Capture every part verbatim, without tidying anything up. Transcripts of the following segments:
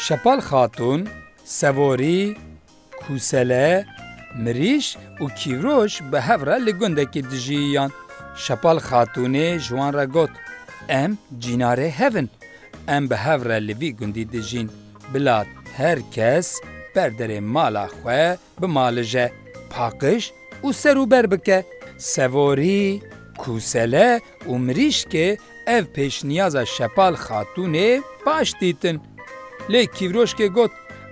Şepal Xatûn, Sevorî, Kûsele, Mirîş û Kîvroş bi hev re li gundekî dijiyan. Şepal Xatûnê ji wan re got, "Em cînarê hev in. Em bi hev re li vî gundî dijîn. Bila her kes ber derê mala xwe bimalije, paqij û serûber bike." Sevorî, Kûsele û Mirîşkê ev pêşniyaza Şepal Xatûnê baş dîtin. Lê Kîvroşkê got,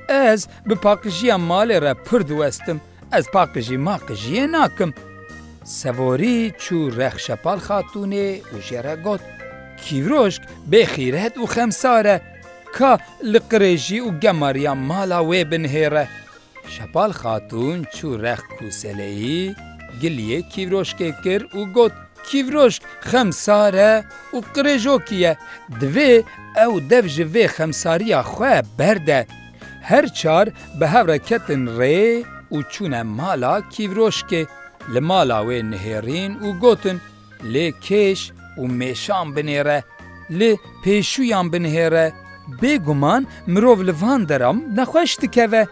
"Ez bi paqijiya malê re pir diwestim. Ez paqijî maqijiyê nakim." Sevorî çû rex Şepal Xatûnê û jê re got, "Kîvroşk bêxîret û xemsar e. Ka li qirêjî û gemariya mala wê binihêre." Şepal Xatûn çû rex Kûseleyî, giliyê Kîvroşkê kir û got, "Kîvroşk xemsar e û qirêjokî ye. Divê ew dev ji vê xemsariya xwe berde." Her çar bi hev re ketin rê û çûne mala Kîvroşkê. Li mala wê nihêrîn û gotin, "Lê kêş û mêşan binêre, li pêşûyan binihêre. Bêguman mirov li van deran nexweş dikeve."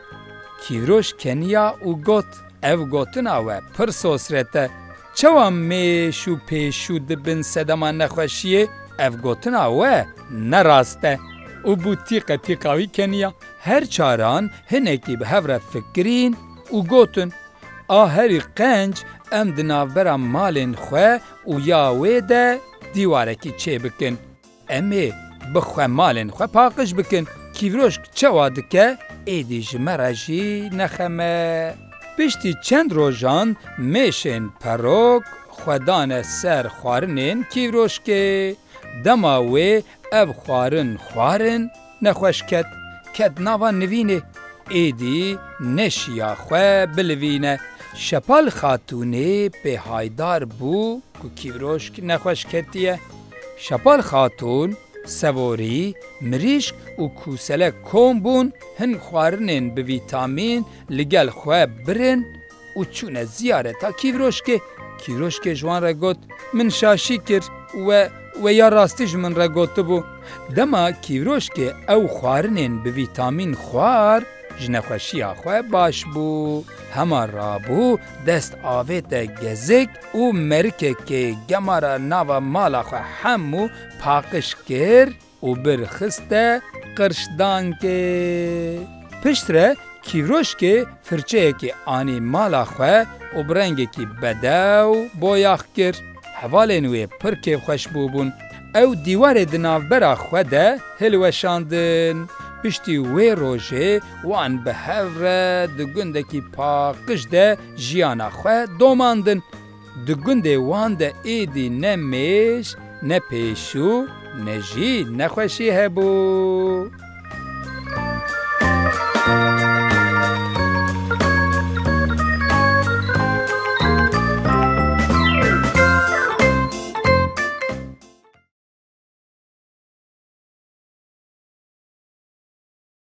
Kîvroş keniya û got, "Ev gotina we pir sosret e. Çawa mêş û pêşû dibin sedema nexweşiyê? Ev gotina we ne rast e." Û bû tîqe tîqa wî keniya. Her çaran hinekî bi hev re fikirîn û gotin, "A herî qenc em di navbera malên xwe û ya wê de dîwarekî çêbikin. Em ê bi xwe malên xwe paqij bikin. Kîvroşk çawa dike, êdî ji me re jî nexeme." Piştî çend rojan mêşên perok xwe dane ser xwarinên Kîvroşkê. Dema wê ev xwarin xwarin, nexweş ket, ket nava nivînê. Êdî neşiya xwe bilivîne. Şepal Xatûnê pê haydar bû ku Kîvroşk nexweş ketiye. Şepal Xatûn, Sevorî, Mirîşk û Kûsele kom bûn, hin xwarinên bi vîtamîn li gel xwe birin û çûne ziyareta Kîvroşkê. Kîvroşkê ji wan re got, "Min şaşî kir, we, we ya rastî ji min re gotibû." Dema Kîvroşkê ew xwarinên bi vîtamîn xwar, ji nexweşiya xwe baş bû. Hema rabû dest avête gezik û merikekê gemara nava mala xwe hemû paqij kir û bir xiste qirşdankê. Piştre Kîvroşkê firçeyekê anî mala xwe û bi rengekî bedew boyax kir. Hevalên wê pir kêfxweş bûbûn. Ew dîwarê di navbera xwe de hilweşandin. Piştî wê rojê wan bi hev re di gundekî paqij de jiyana xwe domandin. Di gundê wan de êdî ne mêş, ne pêşû, ne jî nexweşî hebû.